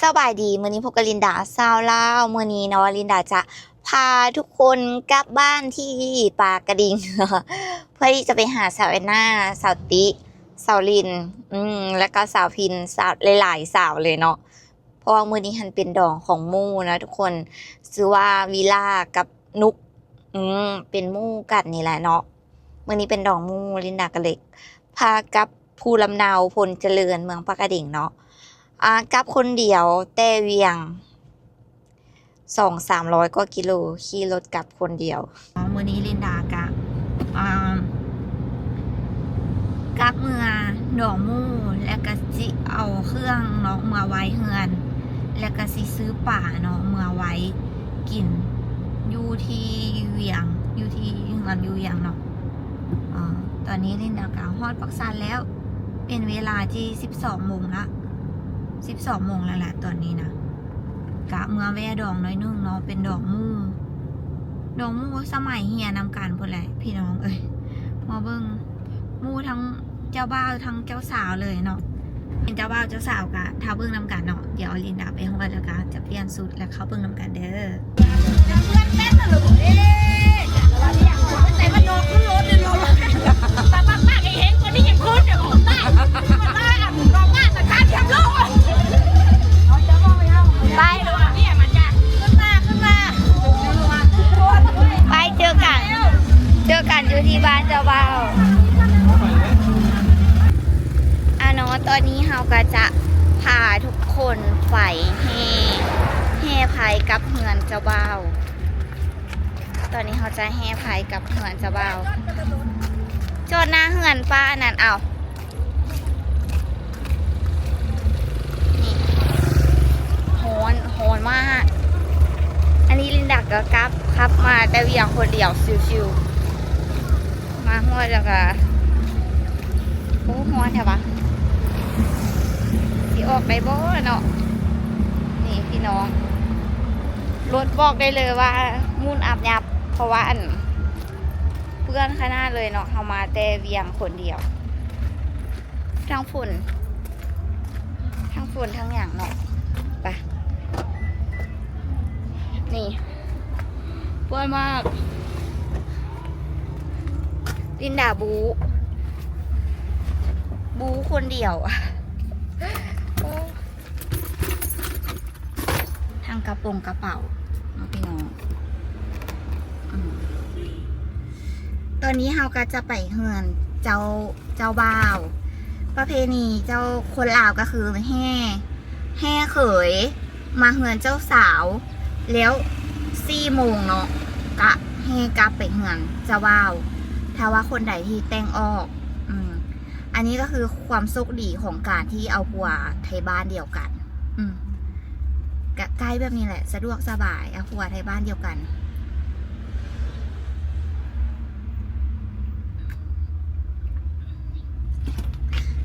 ສະບາຍດີ ມື້ນີ້ພົບກັບລິນດາຊາວລາວ. ມື້ນີ້ເນາະ ລິນດາຈະພາທຸກຄົນກັບບ້ານທີ່ປາກະດິງ ເພື່ອທີ່ຈະໄປຫາສາວແອນນາ, ສາວຕິ, ສາວລິນ ອືມ ແລ້ວກໍສາວພິນ, ສາວ ຫຼາຍໆສາວເລີຍເນາະ. ເພາະວ່າມື້ນີ້ຫັ້ນເປັນດອງຂອງໝູ່ນະທຸກຄົນ, ຊື່ວ່າວິລາກັບນຸກ ອືມ ເປັນໝູ່ກັນນີ້ແຫຼະເນາະ. ມື້ນີ້ເປັນດອງໝູ່ ລິນດາກໍເລີຍພາກັບພູລຳເນົາ ພົນຈະເລີນ ເມືອງປາກະດິງເນາະ. ອາ ກັບຄົນດຽວແຕ່ວຽງ ສອງສາມຮ້ອຍກວ່າກິໂລ ຂີ່ລົດກັບຄົນດຽວ. ມື້ນີ້ລິນດາກະ ອາ ກັບເມືອດອງໝູ່ ແລ້ວກະຊິເອົາເຄື່ອງເນາະ ເມືອໄວ້ເຮືອນ ແລ້ວກະຊິຊື້ປາເນາະ ເມືອໄວ້ກິນຢູ່ທີ່ວຽງ ຢູ່ທີ່ເຮືອນຢູ່ວຽງເນາະ. ອາ ຕອນນີ້ລິນດາກະຮອດປາກຊັນແລ້ວ ເປັນເວລາທີ່ສິບສອງໂມງລະ ສິບສອງໂມງແລ້ວລະຕອນນີ້ນະ. ກະເມືອແວ່ດອງໜ້ອຍໜຶ່ງເນາະ ເປັນດອງໝູ່ ດອງໝູ່ສະໄໝເຮຍນຳກັນພຸ້ນແຫຼະພີ່ນ້ອງເອີຍ. ມາເບິ່ງໝູ່ທັງເຈົ້າບ່າວທັງເຈົ້າສາວເລີຍເນາະ. ເປັນເຈົ້າບ່າວເຈົ້າສາວກະຖ້າເບິ່ງນຳກັນເນາະ. ດຽວລິນດາໄປຮອດແລ້ວກະຈະປ່ຽນຊຸດແລ້ວເຂົ້າເບິ່ງນຳກັນເດີ. ໄປ ໄປ ເຈີກັນ ເຈີກັນຢູ່ທີ່ບ້ານເຈົ້າບ່າວ. ອາເນາະ ຕອນນີ້ເຮົາກໍຈະພາທຸກຄົນໄປແຫ່ ແຫ່ໄພກັບເຮືອນເຈົ້າບ່າວ. ຕອນນີ້ເຮົາຈະແຫ່ໄພກັບເຮືອນເຈົ້າບ່າວ ຈອດໜ້າເຮືອນປ້າອັນນັ້ນ. ເອົາ ນີ້ ຮ້ອນ ຮ້ອນມາກ. ອັນນີ້ລິນດາກໍກັບ ຂັບມາແຕ່ວຽງຄົນດຽວ ຊິວໆ ມາຮອດແລ້ວກໍ ໂອ້ ຮ້ອນແທ້ຫວາ ຊິອອກໄດ້ບໍ່ເນາະ. ນີ້ພີ່ນ້ອງ ລົດບອກໄດ້ເລີຍວ່າໝຸ່ນອັບຍັບ ເພາະວ່າອັນ ເປື້ອນຂະໜາດເລີຍເນາະ. ເຮົາມາແຕ່ວຽງຄົນດຽວ ທັງຝົນ ທັງຝົນທັງຫຍັງເນາະ. ໄປ ນີ້ ເປື້ອນມາກ. ລິນດາບູ ບູຄົນດຽວ. ທັງກະໂປງກະເປົາເນາະພີ່ນ້ອງ. ອືມ ຕອນນີ້ເຮົາກໍຈະໄປເຮືອນເຈົ້າ ເຈົ້າບ່າວ. ປະເພນີເຈົ້າ ຄົນລາວກໍຄືແຫ່ ແຫ່ເຂີຍມາເຮືອນເຈົ້າສາວ ແລ້ວສີ່ໂມງເນາະ ກະແຫ່ກັບໄປເຮືອນເຈົ້າບ່າວ ຖ້າວ່າຄົນໃດທີ່ແຕ່ງອອກ. ອືມ ອັນນີ້ກໍຄືຄວາມໂຊກດີຂອງການທີ່ເອົາຜົວໄທບ້ານດຽວກັນ. ອືມ ກະໃກ້ແບບນີ້ແຫຼະ ສະດວກສະບາຍ ເອົາຜົວໄທບ້ານດຽວກັນ.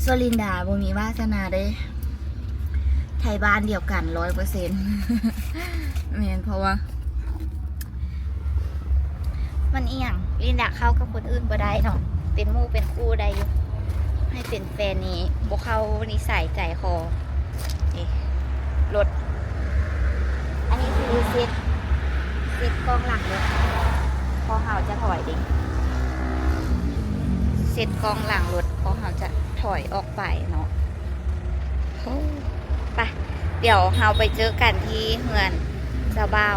ສ່ວນລິນດາບໍ່ມີວາສະໜາເດ້ ໄທບ້ານດຽວກັນຮ້ອຍເປີເຊັນ. ແມ່ນ ເພາະວ່າ ມັນອີ່ຫຍັງ ລິນດາເຂົ້າກັບຄົນອື່ນບໍ່ໄດ້ເນາະ ເປັນໝູ່ເປັນຄູ່ໄດ້ຢູ່ ໃຫ້ເປັນແຟນນີ້ບໍ່ເຂົ້ານິໄສໃຈຄໍ. ນີ້ລົດ ອັນນີ້ຄືເຊັດ ເຊັດກ້ອງຫຼັງລົດ ເພາະເຮົາຈະຖອຍເດ້ ເຊັດກ້ອງຫຼັງລົດ ເພາະເຮົາຈະຖອຍອອກໄປເນາະ. ໂອ້ ໄປ ດຽວເຮົາໄປເຈີກັນທີ່ເຮືອນເຈົ້າບ່າວ.